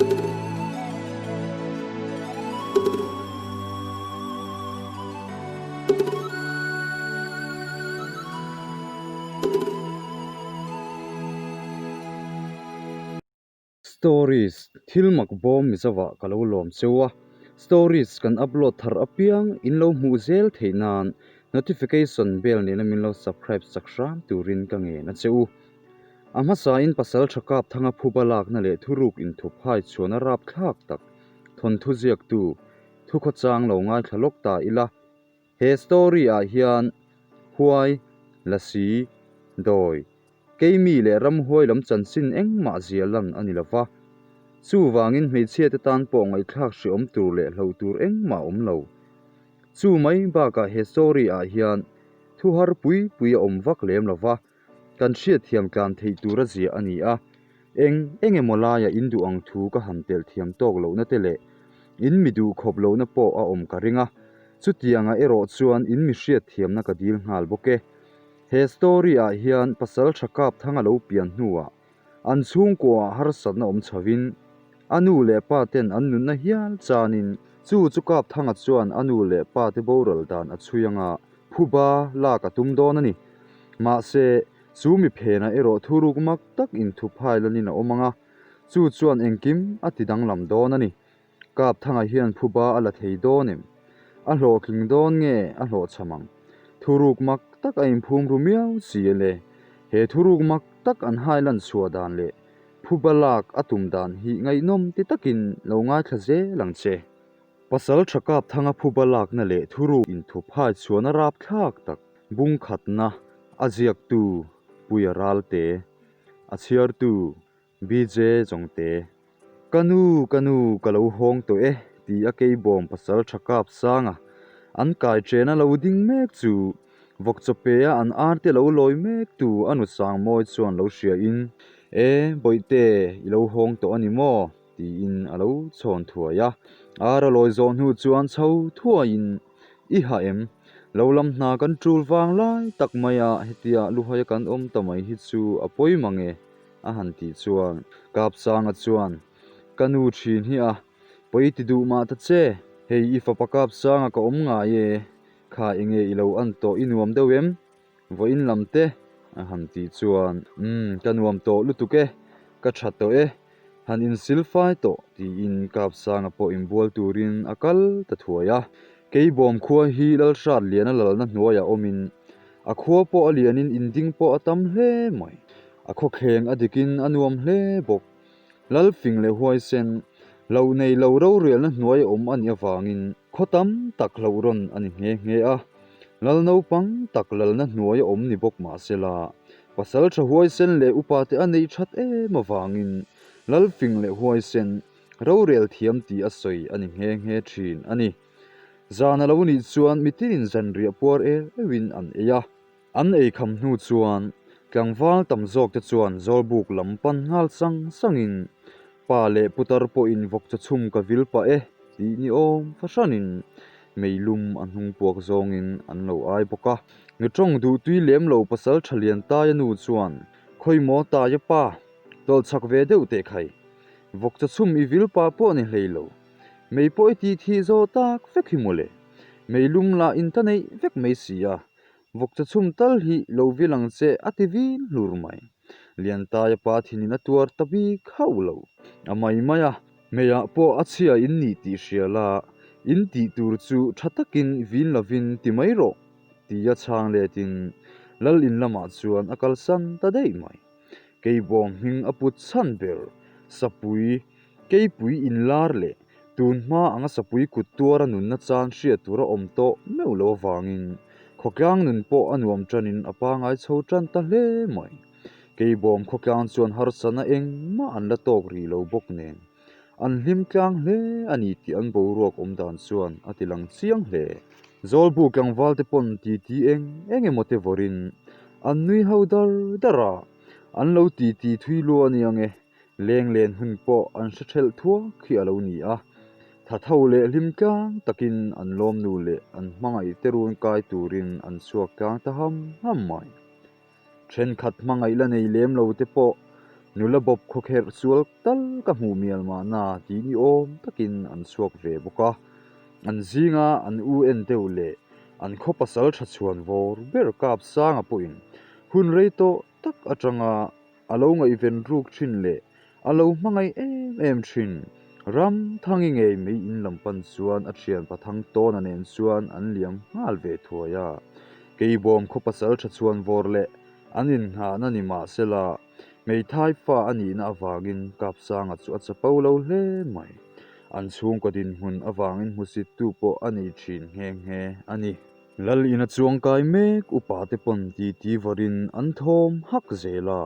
Stories, Thil mak bawm Mizovah ka lo lawm cheu a, Stories kan upload thar apiang in lo hmuh zel theih nan notification bell nena min lo subscribe sak hram turin ka ngen a che u. A hmasain pasal tha kap thanga phuba lakna leh thuruk inthup hai chhuan a rapthlak tak thawnthu ziaktu thukhawchang lo ngaithla lawk ta ila. He story ah hian huai, lasi, dawi, keimi leh ramhuai lam chanchin engmah zia lan a ni lo va. Chuvangin hmeichhia te tan pawh ngaihthlak hreawm tur leh hloh tur engmah a awm lo. Chu mai bakah he story ah hian thu har pui pui a awm vak lem lo va. Kan hriatthiam tlan theih tur a ziah a ni a, eng eng emaw laia in duh ang thu ka han telh thiam tawk lohna te leh in mi duh khawp lohna pawh a awm ka ring a, chutiangah erawh chuan in mi hriatthiamna ka dil nghal bawk e. He story ah hian pasal tha kap thang a lo pian hnuah An chhungkuaah harsatna awm chhovin a nu leh pa ten an nunna hial chanin chu chu Kapthanga chuan a nu leh pa te boral dan a chhui anga phuba lak a tum dawn a ni. Mahse, chu mi phenah erawh thuruk mak tak inthuphai lanin a awm anga chu chuan engkim a ti danglam dawn a ni. Kapthanga hian phuba a la thei dawn em? A hlawhtling dawn nge a hlawhchham ang? Thuruk mak tak a inphum ru miau si a le. He thuruk mak tak an hailan chhuah dan leh phuba lak a tum dan hi ngaihnawm ti takin lo ngaithla zel ang che. Pasal tha Kapthanga phuba lakna leh thuruk inthup hai chhuahna rapthlak tak bungkhatna a ziaktu Puia Ralte, a chhiartu BJ Chawngte, Ka nu, ka nu, ka lo hawng tawh e, ti a keibawm pasal tha kap sang a, an kai chen a lo ding mek chu vawkchawpea an ar te lo lawi mek tu a nu Sangmawi chuan lo hria in, E, Bawihte, i lo hawng tawh a ni maw? tiin a lo chhawn thuai a. Ar a lawi zawh hnu chuan chho thuaiin, I ha em? Lo lam hna kan tul vang lai tak mai a, hetia luhaia kan awm ta mai hi chu a pawi mang e. A han tih chuan Kapsanga chuan, Ka nu thin hi a, pawi ti duh mah ta che, hei i fapa Kapsanga ka awm ngai e, kha enge i lo an tawh i nuam deuh em? Vawiin lam te? A han tih chuan, Umm, ka nuam tawh lutuk e, ka tha tawh e, han insil fai tawh tiin Kapsanga pawh inbual turin a kal ta thuai a. Keibawm khua hi Lalhrat Liana lalna hnuaiah awmin a khua pawh a lianin inding pawh a tam hle mai. A khawthleng a dikin a nuam hle bawk. Lalfing leh huaisen, hlauh nei lo rorelna hnuai awm a nih avangin khaw tam tak hlauh rawn a ni nghe nghe a. Lal naupang tak lalna hnuai a awm ni bawk mahsela, pasal tha huaisen leh upate a neih that em avangin Lalfing leh huaisen, rorel thiam tih a sawi a ni nghe nghe thin a ni. Zan a lo nih chuan mitinin zanriah puar er euhin an ei a. An ei kham hnu chuan tlangval tam zawk te chuan Zawlbuk lam pan nghal sang sangin pa leh putar pawhin vawk chaw chhum ka vil pah e tih ni awm fahranin meilum a hnung puak zawngin an lo ai bawk a. Mi tawng duh tui lem lo pasal tha lian Taia nu chuan Khawimaw Taia pa tawlh chak ve deuh teh khai vawk chaw chhum i vil pah pawh ni hlei lo. Mei pawh i tih thih zawh tak vek hi mawle. Meilum lah in ta neih vek mai si a. Vawk chaw chhum tal hi lo vil ang che a ti vin hlur mai. Liantaia pa thinin a tuar ta bik hauh lo. A mai mai a, meiah pawh a chhia in nih tih hria la, in tih tur chu tha takin vin lovin ti mai rawh, tia chhang letin Lal in lamah chuan a kalsan ta daih mai. Keibawm hming a put chhan ber, Sapui, Keipui inlar leh tun hma anga sapui kut tuara nunna chan hriat tur a awm tawh meuh lo avangin khawtlang nun pawh a nuam tanin a pangai chho tan ta hle mai. Keibawm khawtlang chuan harsatna engmah an la tawk rih lo bawk nen an hlim tlang hle a ni tih an boruak awm dan chuan a ti lang chiang hle. Zawlbu tlangval te pawn titi eng eng emaw te vawrin an nui ho dar dar a, an lo titi thui lua a nia nge. Lenglen hun pawh an hre thelh thuak hi a lo ni a, tha tho leh hlim tlang takin an lawmnu leh an hmangaih te run kai turin an chhuak tlang ta ham ham mai. Thenkhat hmangaih la nei lem lo te pawh Nula bawp khawkherh sual tal ka hmuh mial mahna ti ni awm takin an chhuak ve bawk a. An zinga an u en deuh leh an khaw pasal tha chhuan vawr ber kap sanga pawhin hun rei tawh tak atanga a lo ngaihven ruk thin leh a lo hmangaih em em thin. Ram Thangi ngei mai in lam pan chuan a thian Pathang Tawna nen chuan an liam nghal ve thuai a. Keibawm khaw pasal tha chhuan vawr leh an inngahna ni mahsela Hmeithai fa a nihna avangin Kapsanga chu a chapo lo hle mai. An chhungkaw dinhmun avangin hmusittu pawh a nei thin nghe nghe a ni. Lal ina chuangkai mek upa te pawn titi vawrin an thawm hak zel a,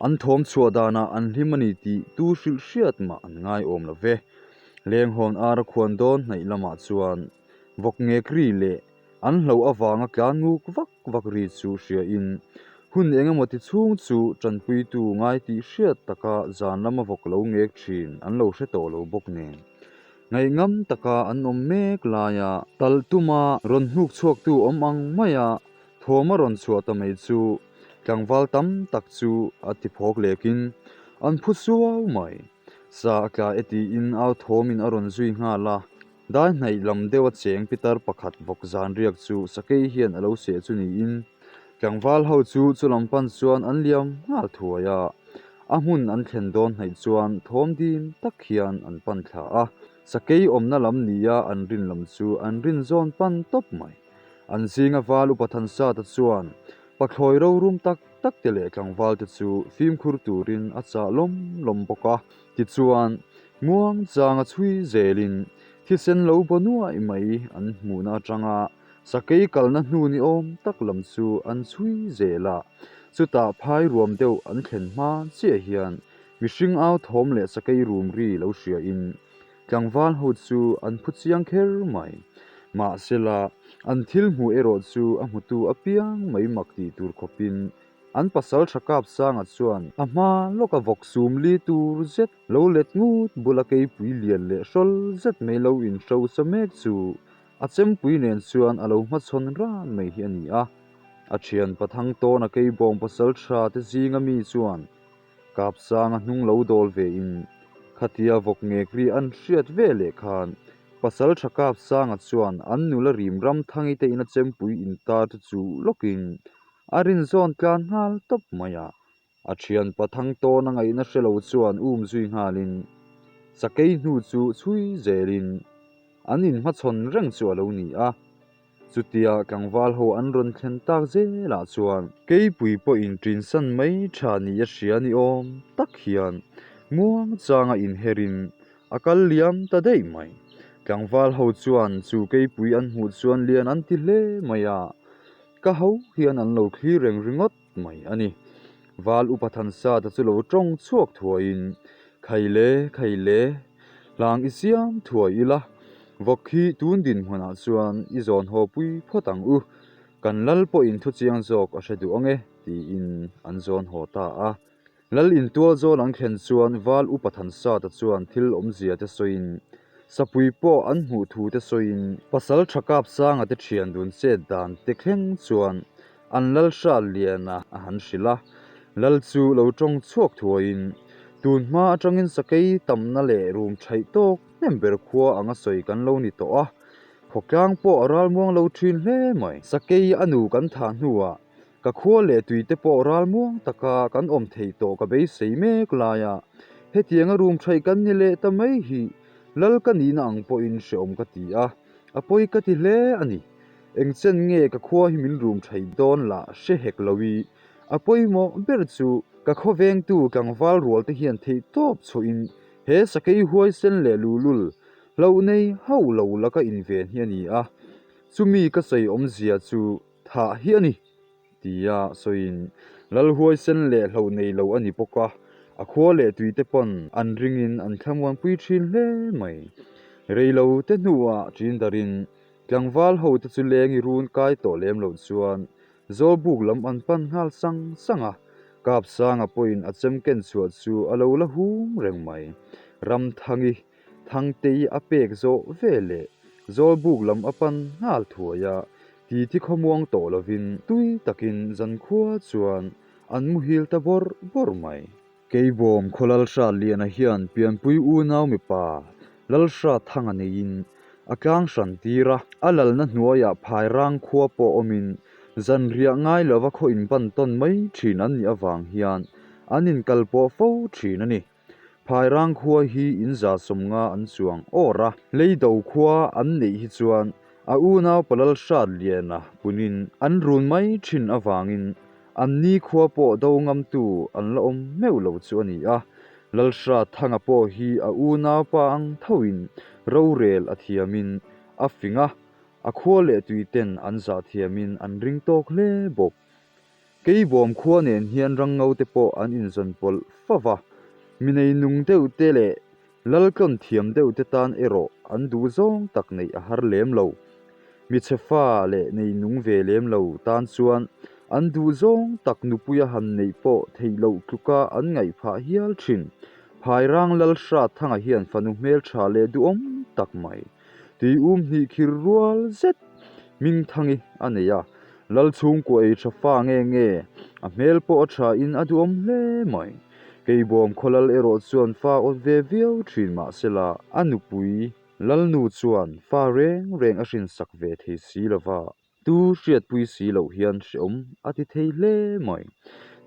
an thawm chhuah danah an hlim a ni tih tu hrilh hriat mah an ngaiawm lo ve. Lenghawn ara khuan dawn hnaih lamah chuan vawk ngek ri leh An hloh avanga tlan nguk vak vak ri chu hriain hun eng emaw ti chhung chu tanpuitu ngai tih hriat taka zan lama vawk lo ngek thin an lo hre tawh lo bawk nen. Ngaihngam taka an awm mek laia talh tuma rawn hnuk chhuaktu awm ang maia thawm a rawn chhuah ta mai chu tlangval tam tak chu a ti phawk lekin an phu suau mai. Sa a tla e tiin au thawmin a rawn zui nghal a. Dai hnaih lam deuha cheng pitar pakhat vawk zan riak chu sakei hian a lo seh chu niin tlangval ho chu chulam pan chuan an liam nghal thuai a, a hmun an thlen dawn hnaih chuan thawm dim tak hian an pan thla a, sakei awmna lam nia an rin lam chu an rin zawn pan tawp mai. An zinga val upa Thansata chuan pathlawi rorum tak tak te leh tlangval te chu fimkhur turin a chah lawm lawm bawk a. Tichuan, muang changa chhui zelin thisen lo baw nuai mai an hmuhna atanga sakei kalna hnu ni awm tak lam chu an chhui zel a. Chutah phai ruam deuh an thlen hma chiah hian mihring au thawm leh sakei rum ri lo hriain tlangval ho chu an phu chiang kher mai. Mahsela, an thil hmuh erawh chu a hmutu apiang mai mak tih tur khawpin An pasal tha kap sanga chuan a hma lawka vawk sum li tur zet lo let ngut bula keipui lian leh hrawl zet mai lo inhro sa mek chu a chempui nen chuan a lo hmachhawn ran mai hi a ni a. A thian pathang tawna keibawm pasal tha te zinga mi chuan kap sanga hnung lo dawl ve in khatia vawk ngek ri an hriat ve leh khan pasal tha kap sanga chuan an nula rim ram thangi te ina chempui intar te chu lawkin A rinzawn tlan nghal tawp mai a, a thian pathang tawn a ngaihna hre lo chuan um zui nghalin sakei hnu chu chhui zelin an inhmachhawn reng chu a lo ni a. Chutia tlangval ho an rawn thlen tak zelah chuan keipui pawhin ṭinsan mai ṭha ni a hria ni awm tak hian muang changa inherin a kal liam ta daih mai. Tlangval ho chuan chu keipui an hmuh chuan lian an ti hle mai a. Ka ho hian an lo thlir reng ringawt mai a ni. Val upa Thansata chu lo tawng chhuak thuaiin, Khai le, khai le, hlang i siam thuai ila, vawk hi tun dinhmunah chuan i zawn haw pui phawt ang u, kan lal pawhin thu chiang zawk a hre duh ang e, tiin an zawn haw ta a. Lal intual zawn an thlen chuan Val upa Thansata chuan thil awmzia te sawiin, Sapui pawh an hmuh thu te sawiin, Pasal tha kap sanga te thian dun chet dan te thleng chuan an lal hral liana a han hrilh a. Lal chu lo tawng chhuak thuaiin, Tun hma atangin sakei tamna leh rum thaih tawk hnem ber khua anga sawi kan lo ni tawh a, khawtlang pawh a ralmuang lo thin hle mai. Sakei a nu kan thah hnuah Ka khua leh tui te pawh ralmuang taka kan awm theih tawh ka beisei mek laia hetianga room thaih kan ni leh ta mai hi lal ka nihna ang pawhin hreawm ka ti a, a pawi ka ti hle a ni. Engchen nge ka khua hi min room thaih dawn lah hre hek lo i, a pawimawh ber chu ka khawvengtu tlangval rual te hian theih tawp chhuahin he sakei huaisen leh luhlul hlauh nei hauh lo laka inven hi a ni a, chumi ka sawi awmzia chu Thah hi a ni, tia sawiin lal huaisen leh hloh nei lo a ni bawk a, a khua leh tuite pawn an ringin an thlamuanpui thin hle mai. Reilo te hnuah Ṭindarin tlangval hote chu lengi run kai tawh lem loh chuan Zawlbuk lam an pan nghal sang sang a, Kapsanga pawhin a chem ken chhuah chu a lo la hum reng mai. Ramthangi Thangtei a pek zawh ve leh Zawlbuk lam a pan nghal thuai a, titi khawmuang tawh lovin tui takin zankhua chuan an muhil ta bawrh bawrh mai. Keibawm khaw Lalhratliana hian pianpui unau mipa Lalhrathanga neiin a tlang hran tir a, a lalna hnuaiah Phairang khua pawh awmin zanriah ngai lova khaw inban tawn mai thin an nih avang hian an inkalpawh fo thin a ni. Phairang khua hi in 150 an chuang awr a, Leido khua an neih hi chuan a unau Palalhratliana punin an run mai thin avangin An ni khua pawh do ngamtu an la awm meuh lo chu a ni a, Lalhrathanga pawh hi a unaupa ang thoin rorel a thiamin a fing a, a khua leh tui ten an zah thiamin an ring tawk hle bawk. Keibawm khua nen hian rangngo te pawh an inzawn pawlh fo va, mi nei nung deuh te leh Laltlawn thiam deuh te tan erawh an duh zawng tak neih a har lem lo. Michhe fa leh nei nung ve lem lo tan chuan an duh zawng tak nupuia han neih pawh theih loh tluka an ngaih phah hial thin. Phairang Lalhrathanga hian fanu hmeltha leh duhawm tak mai. Tui um hnih khir rual zet Hmingthangi a nei a, Lal chhungkua ei tha fa nge nge, a hmel pawh a tha in a duhawm hle mai. Keibawm khaw lal erawh chuan fa awt ve viau thin mahsela a nupui Lalnu chuan fa reng reng a hrinsak ve thei si lova. Tu hriatpui si loh hian hreawm a ti thei hle mai.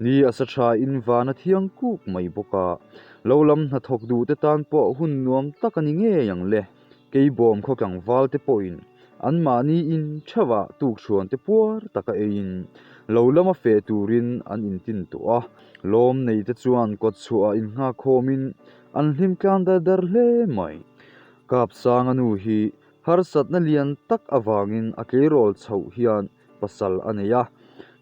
Ni a sa tha in van a thiang kuk mai bawk a, lo lam hnathawk duh te tan pawh hun nuam tak a ni ngei ang le. Keibawm khaw tlangval te pawhin anmahni in theuhah tukchhuan te puar taka eiin lo lama feh turin an intin tawh a. Lawm nei te chuan kawtchhuahah innghakkhawmin an hlim tlang dar dar hle mai. Kapsanga nu hi Harsatna lian tak avangin a tleirawl chhoh hian pasal a nei a,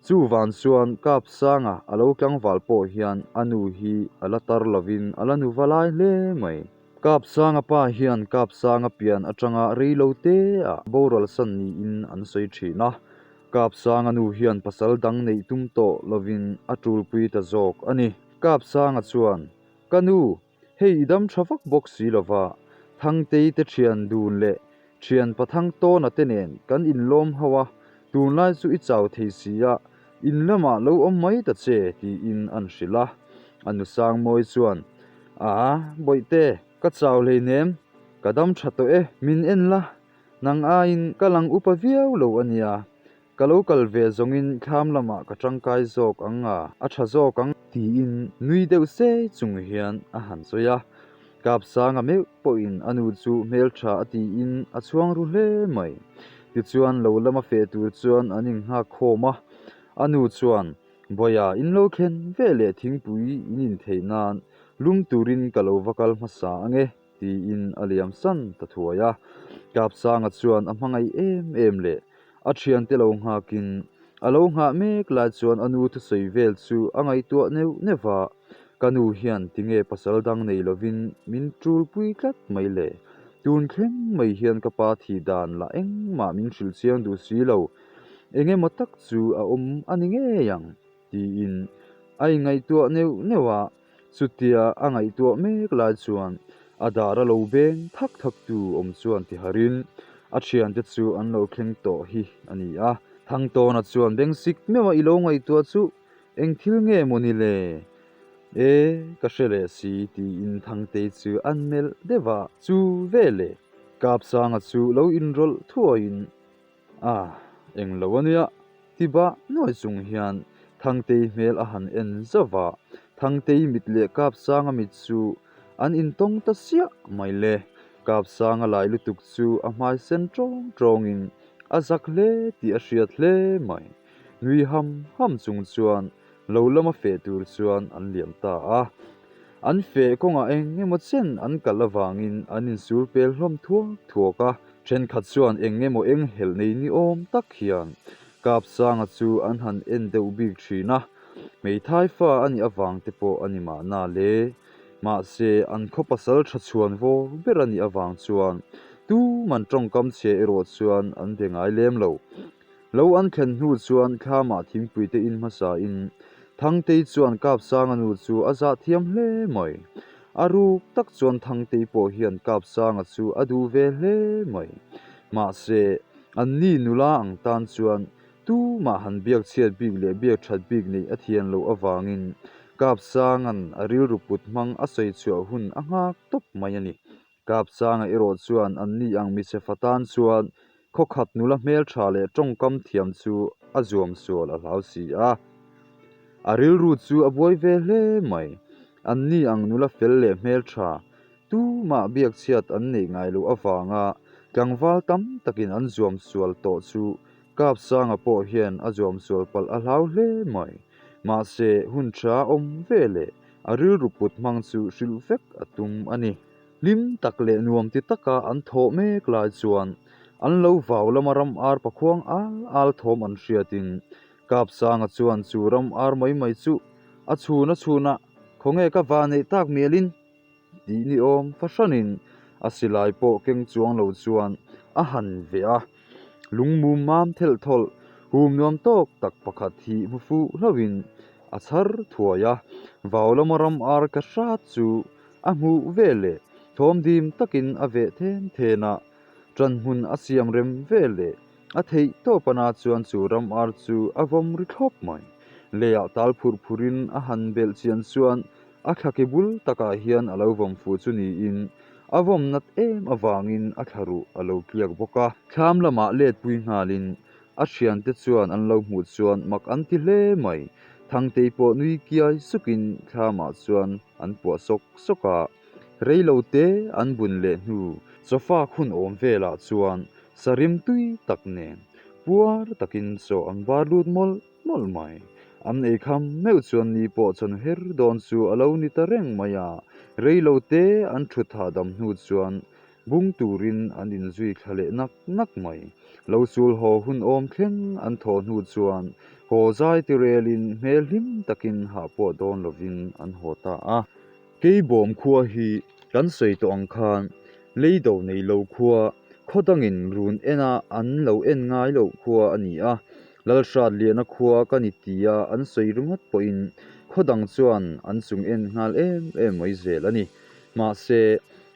chuvan chuan Kapsanga a lo tlangval pawh hian a nu hi a la tar lovin a la nu va lai hle mai. Kapsanga pa hian Kapsanga pian atanga rei lo te ah boral san niin an sawi thin a, Kapsanga nu hian pasal dang neih tum tawh lovin a tulpui ta zawk a ni. Kapsanga chuan, Ka nu, Hei i dam tha vak bawk si lova, Thangtei te thian dun leh thian Pathang Tawna te nen kan inlawm ho a, tunlai chu i chau thei si a, in lamah lo awm mai ta che tiin an hrilh a. A nu Sangmawi chuan, Aa, Bawihte, ka chau hleinem, ka dam tha tawh e, min en la, nang aiin ka lang upa viau lo a nia, Ka lo kal ve zawngin thlam lamah ka tangkai zawk ang a, a tha zawk ang. Tiin nui deuh sei chung hian a han sawi a. Kapsanga meuh pawhin a nu chu hmeltha a tiin a chhuang ru hle mai. Tichuan lo lama feh tur chuan an innghak khawm a, a nu chuan, Bawia in lo thlen ve leh thingpui in in theih nan lum turin ka lo va kal hmasa ang e, tiin a liam san ta thuai a. Kapsanga chuan a hmangaih em em leh a thiante lo nghakin a lo nghah mek lai chuan a nu thusawi vel chu a ngaihtuah neuh neuh va, Ka nu hian tinge pasal dang nei lovin min tulpui tlat mai le? Tun thleng mai hian ka pa thih dan lah engmah min hrilh chiang duh si lo, eng emaw tak chu a awm a ni ngei ang, tiin a ingaihtuah neuh neuh a. Chutia a ngaihtuah mek lai chuan a dar a lo beng thak thak tu awm chuan ti harin a thiante chu an lo thleng tawh hi a ni a. Thangtawna chuan beng sik meuh a i lo ngaihtuah chu eng thil nge maw ni le? E, ka hre leh si tiin Thangtei chu an melh deuh a, chu veleh Kapsanga chu lo inrawlh thuaiin A, eng lo a nia, ti bah nuai chung hian Thangtei hmel a han en zauh va, Thangtei mit leh Kapsanga mit chu an intawng ta siah mai le. Kapsanga lai lutuk chu a hmai sen tawng tawngin a zak hle tih a hriat hle mai. Nui ham ham chung chuan lo lama feh tur chuan an liam ta a. An feh kawngah eng emaw chen an kal avangin an insur pel hlawm thuak thuak a, thenkhat chuan eng emaw eng helh nei ni awm tak hian Kapsanga chu an han en deuh bik thin a, hmeithai fa a nih avang te pawh a ni mahna le. Mahse, an khaw pasal tha chhuan vawr ber a nih avang chuan tuman tawngkam chhia erawh chuan an be ngai lem lo. Lo an thlen hnu chuan thlamah thingpui te in hmasa in Thangtei chuan Kapsanga nu chu a zah thiam hle mai. A ruk tak chuan Thangtei pawh hian Kapsanga chu a duh ve hle mai. Mahse, an ni nula ang tan chuan tumah han biak chhiat bik leh biak that bik neih a thian loh avangin. Kapsanga'n a rilru put hmang a sawi chhuah hun a nghak tawp mai a ni. Kapsanga erawh chuan anni ang michhe fa tan chuan khawkhat nula hmeltha leh tawngkam thiam chu a zuam sual a hlau si a. A rilru chu a buai ve hle mai. Anni ang nula fel leh hmeltha tumah biak chhiat an neih ngai loh avanga tlangval tam takin an zuam sual tawh chu Kapsanga pawh hian a zuam sual palh a hlau hle mai. Mahse, hun tha awm ve leh a rilru put hmang chu hrilh vek a tum a ni. Hlim tak leh nuam ti taka an thawh mek lai chuan an lo vau lama ram ar pakhuang al al thawm an hriatin Kapsanga chuan chu ram ar mai mai chu a chhun a chhun a, Khawnge ka va neih tak mialin? Tih ni awm fahranin a silai pawh keng chuang lo chuan a han veh a, lungmum mam thelh thawlh hum nuam tawk tak pakhat hi hmu fuh hlauhin a chhar thuai a, vau lama ram ar ka hrat chu a hmuh veleh thawm dim takin a veh then then a, ṭanhmun a siam rem veleh a theih tawp ana chuan chu ram ar chu a vawm ri thlawp mai. Leiah tal phurh phurhin a han belh chian chuan A thla ki bul takah hian a lo vawm fuh chu niin a vawm nat em avangin a thla ruh a lo tliak bawk a. Thlam lamah letpui nghalin a thiante chuan an lo hmuh chuan mak an ti hle mai. Thangtei pawh nui kiai sukin thlamah chuan an puah sawk sawk a. Rei lo te an bun leh hnu sofa khun awm velah chuan sarim tui tak nen puar takin chaw an bar lut mawlh mawlh mai. An ei kham meuh chuan ni pawh chawn her dawn chu a lo ni ta reng mai a, rei lo te an thut hahdam hnu chuan bung turin an inzui thla leh nak nak mai. Lo sul haw hun awm thleng an thawh hnu chuan haw zai ti relin hmel hlim takin hah pawh dawn lovin an haw ta a. Keibawm khua hi kan sawi tawh ang khan leido nei lo khua, khaw dangin run ena an lo en ngai loh khua a ni a. Lalhratliana khua ka ni tia an sawi ringawt pawhin khaw dang chuan an chung en nghal em em mai zel a ni. Mahse,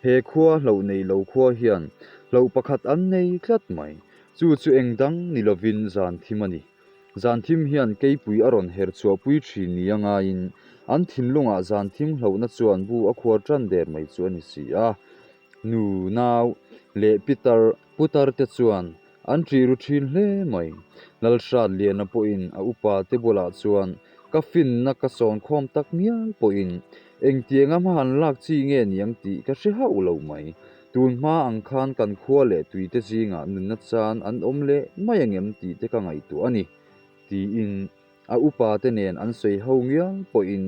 he khua hloh nei lo khua hian hloh pakhat an nei tlat mai. Chu chu eng dang ni lovin zan thim a ni. Zan thim hian keipui a rawn her chhuahpui thin nia ngaiin an thinlungah zan thim hlauhna chuan bu a khuar tan der mai chu a ni si a. Nu, nau leh pitar, putar te chuan an ṭih ru ṭhin hle mai. Lalhratliana pawhin a upa te bulah chuan ka finna ka sawn khawm tak ngial pawhin engtianga hma han lak chi nge niang tih ka hre hauh lo mai. Tun hma ang khan kan khua leh tuite zingah nunna chan an awm leh mai angem tih te ka ngaihtuah a ni, tiin a upa te nen an sawi ho ngial pawhin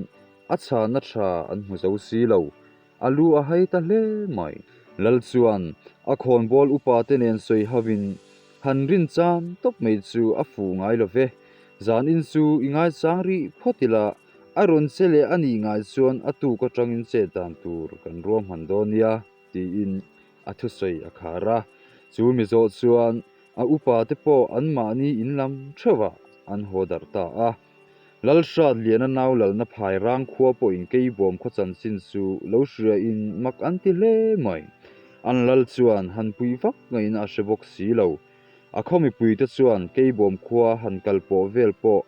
a chhanna tha an hmu zo si lo. A lu a hai ta hle mai. Lal chuan a khawnbawl upa te nen sawi hovin han rin chan tawp mai chu a fuh ngai lo ve. Zanin chu i ngaichang rih phawt ila A rawn che leh a nih ngai chuan a tuk atangin chet dan tur kan ruahman dawn nia, tiin a thusawi a khar a. Chu mi zawh chuan a upa te pawh anmahni in lam theuhah an haw darh ta a. Lalhratliana nau lalna phai rang khua pawhin Keibawm khaw chanchin chu lo hriain mak an ti hle mai. An lal chuan han pui vak ngaiin a hre bawk si lo. A khaw mipuite chuan Keibawm khua han kal pawh vel pawh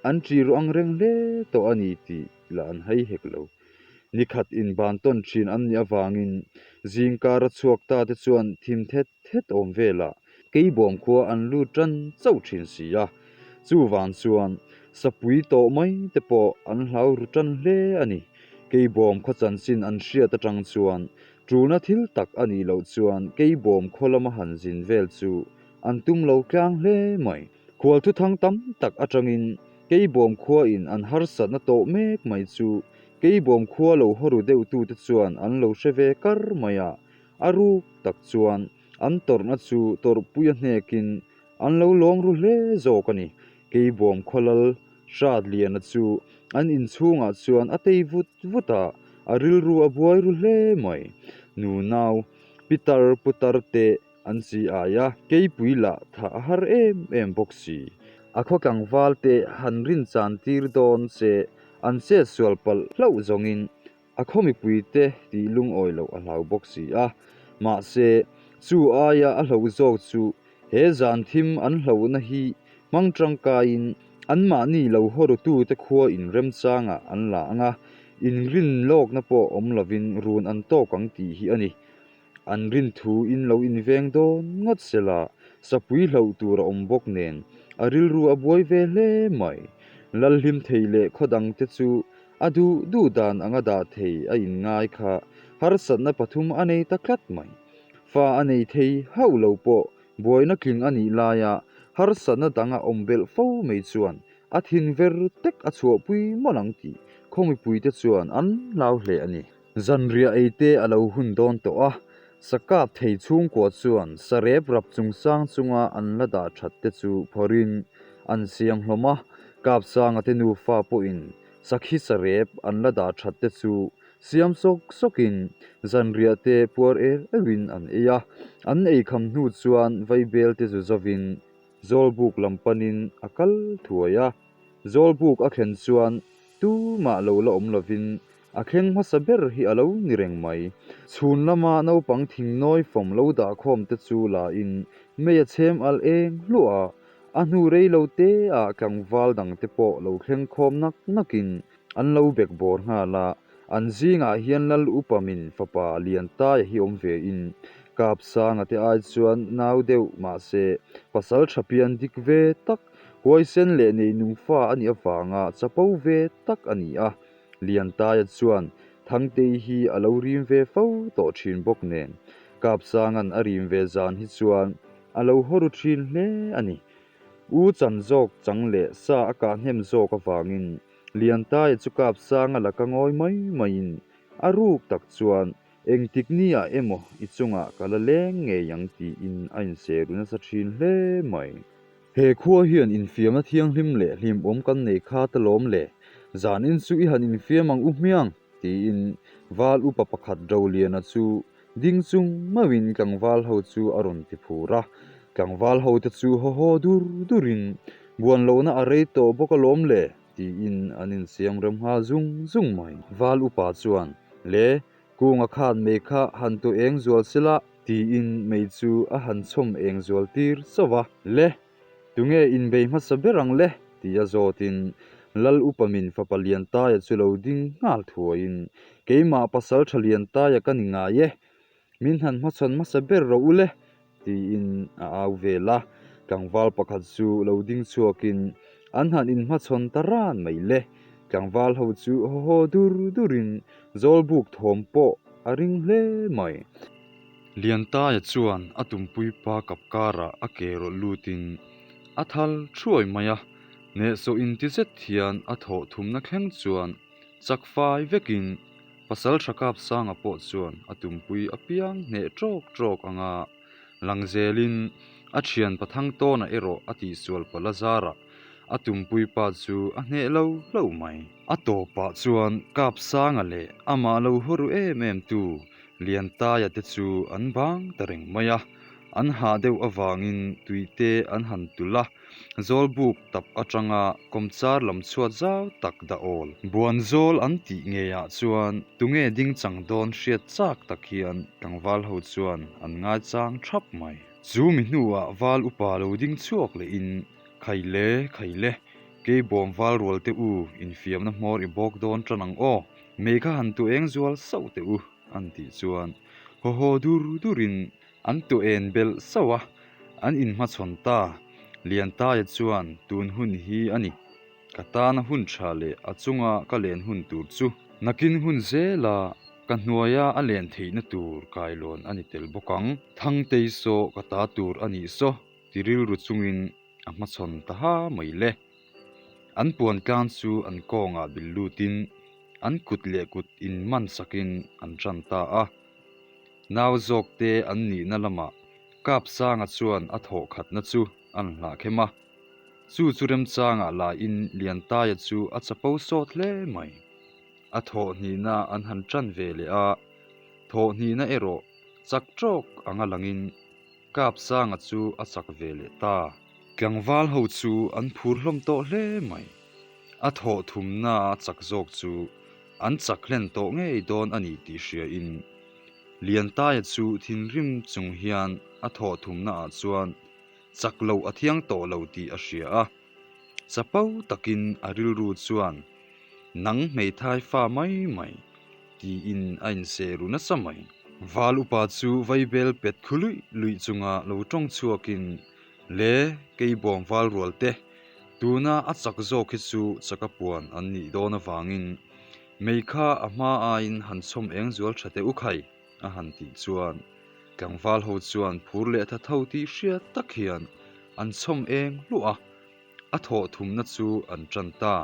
An ṭih ruh ang reng hle tawh a ni tih lah an hai hek lo. Ni khat inban tawn ṭhin an nih avangin zingkar a chhuak ta te chuan thim thet thet awm velah Keibawm khua an lut ṭan chauh ṭhin si a. Chuvang chuan sapui tawh mai te pawh an hlau ru ṭan hle a ni. Keibawm khaw chanchin an hriat aṭang chuan ṭulna thil tak a nih loh chuan Keibawm khaw lama han zin vel chu an tum lo tlang hle mai. Khual thuthang tam tak atangin Keibawm khuain an harsatna tawh mek mai chu Keibawm khua lo hawru deuhtute chuan an lo hre ve kar mai a, a ruk tak chuan an tawrhna chu tawrhpui a hnekin an lo lawm ru hle zawk a ni. Keibawm khaw lal Hratliana chu an inchhungah chuan a tei vut vut a, a rilru a buai ru hle mai. Nunau, pitar putar te An chi ai a, keipui lah thah a har em em bawk si. A khaw tlangval te han rin chan tir dawn che an chet sual palh hlauh zawngin a khaw mipui te tih lungawi loh a hlau bawk si a. Mahse, chu aia a hlauh zawk chu he zan thim an hlauhna hi hmang tangkaiin Anmahni lo hawrutute khua in remchangah an la ang a, inrin lawkna pawh awm lovin run an tawk ang tih hi a ni. An rin thu in lo inveng dawn ngawt sela, sapui hlauh tur a awm bawk nen a rilru a buai ve hle mai. Lalhlim thei leh khaw dangte chu a duh duh dan anga dah thei a inngai kha harsatna pathum a nei ta tlat mai. Fa a nei thei hauh lo pawh Buaina tling a nih laia harsatna dang a awm belh fo mai chuan a thin ver tek a chhuahpui mawlh ang tih khaw mipuite chuan an hlau hle a ni. Zanriah ei te a lo hun dawn tawh a, sakap thei chhungkua chuan sarep rap chungchang chunga an la dah that te chu phawrhin an siam hlawm a, Kapsanga te nufa pawhin sakhi sarep an la dah that te chu Siam sawk sawkin zanriah te puar er euhin an ei a, an ei kham hnu chuan vaibel te zu zovin Zawlbuk lam panin a kal thuai a. Zawlbuk a thlen chuan tumah lo la awm lovin a thleng hmasa ber hi a lo ni reng mai. Chhun lama naupang thingnawi fawm lo dah khawm te chu lain mei a chhem al eng hluah a, a hnu rei lo te ah tlangval dang te pawh lo thleng khawm nak nakin An lo bek bawr nghal a, an zingah hian Lal upa min fapa Liantaia hi awm ve in, Kapsanga te ai chuan nau deuh mahse pasal tha pian dik ve tak, huaisen leh neinung fa a nih avanga chapo ve tak a ni a. Liantaia chuan Thangtei hi a lo rim ve fo tawh thin bawk nen, Kapsanga'n a rim ve zan hi chuan a lo haw ru thin hle a ni. U chan zawk chang leh sa a kah hnem zawk avangin Liantaia chu kap sang a laka ngawi mai maiin a ruk tak chuan engtik ni ah emaw i chungah ka la leng ngei ang tiin a inse ru nasa thin hle mai. He khua hian infiamna thianghlim leh hlimawm kan nei kha ta lawm le, zanin chu i han infiam ang u hmiang tiin val upa pakhat Roliana chu Ding chung mauhin tlangval ho chu a rawn ti phur a, tlangval ho te chu haw haw dur durin buan lohna a rei tawh bawk alawm le tiin an insiam rem nghal zung zung mai. Val upa chuan, Le, kunga khan mei kha han tu eng zual sela tiin mei chu a han chhawm eng zual tir chauh a, Le, tunge inbei hmasa ber ang le? tia zawtin Lal upa min fapa Liantaia chu lo ding nghal thuaiin, Keimah pasal tha Liantaia ka ni ngai e, min han hmachhawn hmasa ber rawh u le, tiin a au vel a. Tlangval pakhat chu lo ding chhuakin an han inhmachhawn ta ran mai le. Tlangval ho chu haw haw dur durin Zawlbuk thawm pawh a ring hle mai. Liantaia chuan a tumpui pa kap karah a ke rawlh lutin a thal thuai mai a, hnehsawh inti zet hian a thawh thumna thleng chuan chak fai vekin pasal tha kap sanga pawh chuan a tumpui apiang hneh tawk tawk anga lang zelin a thian pathang tawnah erawh a tihsual palh a zarah a tumpui pa chu a hneh lo lo mai. A tawpah chuan kap sanga leh amah lo haw ru em em tu Liantaia te chu an bang ta reng mai a, an hah deuh avangin tui te an han tulh a, Zawlbuk tap atanga kawmchar lam chhuat zau tak dah awl. Buanzawl an tih ngeiah chuan tunge ding chang dawn hriat chak tak hian tlangval ho chuan an ngaichang thap mai. Chu mi hnuah val upa lo ding chhuak lehin Khaile, Khaile, keibawm val rual te u infiamna hmawr i bawk dawn tan ang aw. Mei kha han tu eng zual sauh teh u, an tih chuan haw haw dur durin an tu en belh sauh a, an inhmachhawn ta. Liantaia chuan tun hun hi a ni, ka tana hun tha leh a chunga ka len hun tur chu nakin hun zela ka hnuaia a len theihna tur kailawn a ni tel bawk ang, Thangtei saw ka ta tur a nih saw ti rilru chungin a hmachhawn ta ha mai le. An puan tlang chu an kawngah bil lutin an kut leh kut in man sakin an tan ta a. Nau zawk te an nihna lamah Kapsanga chuan a thawh khatna chu an hlah khem a. Chu chu remchangah lahin Liantaia chu a chapo sawt hle mai. A thawh hnihna an han tan ve leh a, thawh hnihna erawh chak tawk anga langin Kapsanga chu a chak ve leh ta. Tlangval ho chu an phur hlawm tawh hle mai. A thawh thumna a chak zawk chu an chak hlen tawh ngei dawn a ni tih hriain Liantaia chu thinrim chung hian a thawh thumna ah chuan chak loh a thiang tawh lo tih a hria a. Chapo takin a rilru chuan, Nang hmeithai fa mai mai, tiin a inseh ru nasa mai. Val upa chu vaibel pet khu luih luih chunga lo tawng chhuakin, Le, kei bawm val rual te, tuna a chak zawk hi chu chaka puan an nih dawn avangin mei kha a hma aiin han chhawm eng zual tha teh u khai, a han tih chuan tlangval ho chuan phur leh tha tho tih hriat tak hian an chhawm eng hluah a, a thawh thumna chu an tan ta.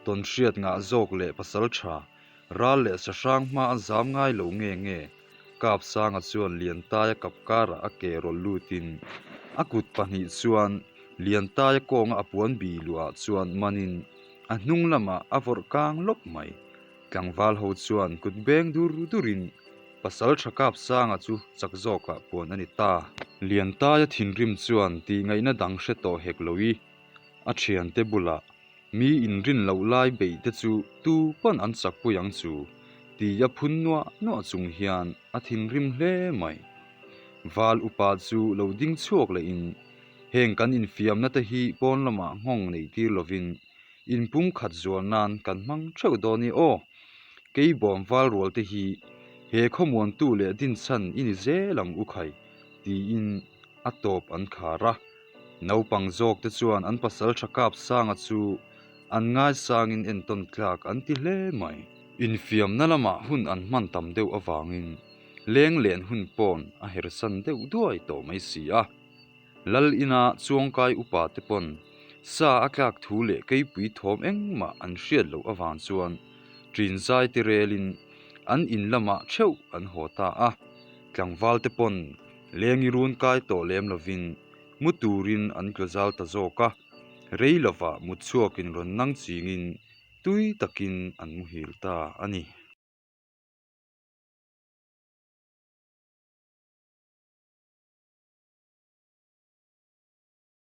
Tawn hriat ngah zawk leh pasal tha, ral leh sahrang hma a zam ngai lo nge nge? Kapsanga chuan Liantaia kap karah a ke rawlh lutin a kut pahnih chuan Liantaia kawnga a puan bi luah chuan manin a hnung lamah a vawrh kang lawp mai. Tlangval ho chuan kut beng dur durin pasal tha Kapsanga chu chak zawkah puan a ni ta. Liantaia thinrim chuan tih ngaihna dang hre tawh hek lo i a thiante bulah Mi inrin loh lai beih te chu tu pawn an chakpui ang chu ti a phun nuah nuah chung hian a thinrim hle mai. Val upa chu lo ding chhuak lehin heng kan infiamna te hi pawn lamah nghawng neih tir lovin inpumkhat zual nan kan hmang theuh dawn i aw. Kei bawm val rual te hi he khawmuantu leh dinchhan i ni zel ang u khai tiin a tawp an khar a. Naupang zawk te chuan an pasal tha kap sanga chu an ngaisangin entawn tlak an ti hle mai. Infiamna lamah hun an hman tam deuh avangin leng len hun pawn a hersan deuh duai tawh mai si a. Lal ina chuangkai upa te pawn sa a tlak thu leh keipui thawm engmah an hriat loh avang chuan ṭin zai te relin an in lamah theuh an haw ta a. Tlangval te pawn Lengi run kai tawh lem lovin mu turin an tlu zal ta zawk a, rei lovah mut chhuakin rawn nang chingin tui takin an muhil ta a ni.